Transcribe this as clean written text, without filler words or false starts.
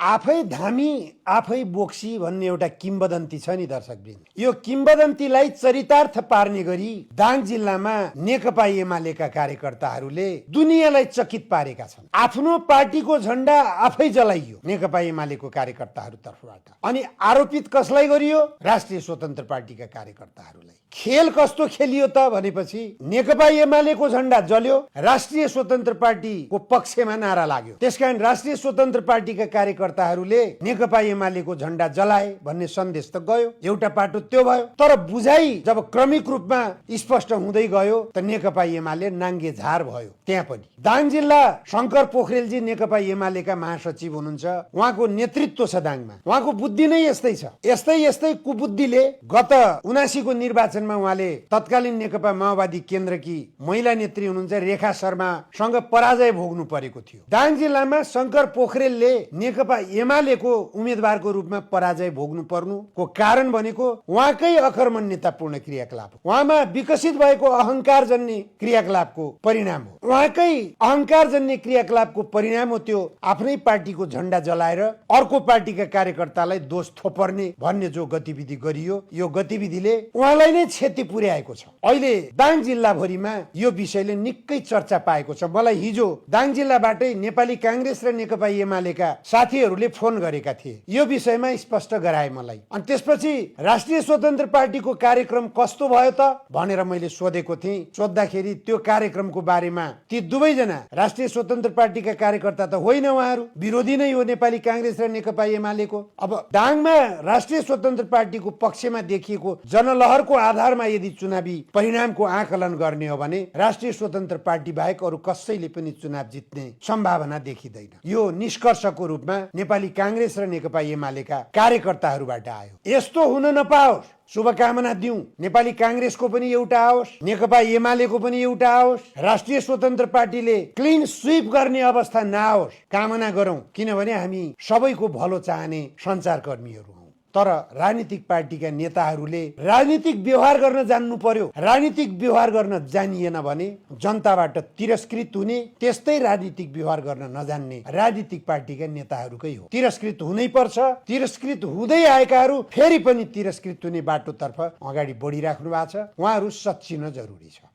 आफै धामी आफै बोक्सी भन्ने एउटा किम्बदन्ती छ नि दर्शकवृन्द। यो किम्बदन्तीलाई चरितार्थ पार्ने गरी दाङ जिल्लामा नेकपा एमालेका कार्यकर्ताहरूले दुनियाँलाई चकित पारेका छन्। आफ्नो पार्टीको झण्डा आफै जलाइयो नेकपा एमालेको कार्यकर्ताहरू तर्फबाट। अनि आरोपित कसलाई गरियो? राष्ट्रिय स्वतन्त्र पार्टीका कार्यकर्ताहरूलाई। खेल कस्तो खेलियो त भनेपछि नेकपा एमालेको झण्डा जल्यो, राष्ट्रिय स्वतन्त्र पार्टीको पक्षमा नारा लाग्यो। त्यसकारण राष्ट्रिय स्वतन्त्र पार्टीका कार्यकर्ताहरूले नेकपा एमालेको झण्डा जलाए भन्ने सन्देश त गयो, एउटा पाटो त्यो भयो। तर बुझाइ जब क्रमिक रूपमा स्पष्ट हुँदै गयो त नेकपा एमाले नाङ्गे झार भयो। त्यहाँ पनि दाङ जिल्ला शङ्कर पोखरेलजी नेकपा एमालेका महासचिव हुनुहुन्छ। उहाँको नेतृत्व छ दाङमा। उहाँको बुद्धि नै यस्तै छ। यस्तै कुबुद्धिले गत 79 को निर्वाचनमा उहाँले तत्कालीन नेकपा माओवादी केन्द्रकी महिला नेत्री हुनुहुन्छ रेखा शर्मासँग पराजय भोग्नु परेको थियो। दाङ जिल्लामा शङ्कर पोखरेलले नेकपा एमालेको उम्मेदवारको रूपमा पराजय भोग्नु पर्नुको कारण भनेको उहाँकै अकर्मण्यतापूर्ण क्रियाकलाप, उहाँमा विकसित भएको अहंकार जन्ने क्रियाकलापको परिणाम हो। उहाँकै अहंकार जन्ने क्रियाकलापको परिणाम हो त्यो आफ्नै पार्टीको झण्डा जलाएर अर्को पार्टीका कार्यकर्तालाई दोष थोपर्ने भन्ने जो गतिविधि गरियो, यो गतिविधिले उहाँलाई नै क्षति पुर्याएको छ। अहिले दाङ जिल्लाभरिमा यो विषयले निकै चर्चा पाएको छ। मलाई हिजो दाङ जिल्लाबाटै नेपाली कांग्रेस र नेकपा एमालेका साथीहरूले फोन गरेका थिए, यो विषयमा स्पष्ट गराए मलाई। अनि त्यसपछि राष्ट्रिय स्वतन्त्र पार्टीको कार्यक्रम कस्तो भयो त भनेर मैले सोधेको थिएँ। सोद्धाखेरि त्यो कार्यक्रमको बारेमा ती दुवैजना राष्ट्रिय स्वतन्त्र पार्टीका कार्यकर्ता त होइन, उहाँहरू विरोधी नै हो नेपाली कांग्रेस र नेकपा एमालेको। अब दाङमा राष्ट्रिय स्वतन्त्र पार्टीको पक्षमा देखिएको जनलहरको आधारमा यदि चुनावी परिणामको आकलन गर्ने हो भने राष्ट्रिय स्वतन्त्र पार्टी बाहेक अरू कसैले पनि चुनाव जित्ने सम्भावना देखिँदैन। यो निष्कर्षको रूपमा नेपाली कांग्रेस र नेकपा एमालेका कार्यकर्ताहरूबाट आयो। यस्तो हुन नपाओस्, शुभकामना दिउँ। नेपाली कांग्रेसको पनि एउटा आओस्, नेकपा एमालेको पनि एउटा आओस्, राष्ट्रिय स्वतन्त्र पार्टीले क्लिन स्वीप गर्ने अवस्था नआओस् कामना गरौँ। किनभने हामी सबैको भलो चाहने सञ्चारकर्मीहरू हौँ। तर राजनीतिक पार्टीका नेताहरूले राजनीतिक व्यवहार गर्न जान्नु पर्यो। राजनीतिक व्यवहार गर्न जानिएन भने जनताबाट तिरस्कृत हुने, त्यस्तै राजनीतिक व्यवहार गर्न नजान्ने राजनीतिक पार्टीका नेताहरूकै हो। तिरस्कृत हुनै पर्छ। तिरस्कृत हुँदै आएकाहरू फेरि पनि तिरस्कृत हुने बाटोतर्फ अगाडि बढिराख्नु भएको छ। उहाँहरू सच्चिन जरुरी छ।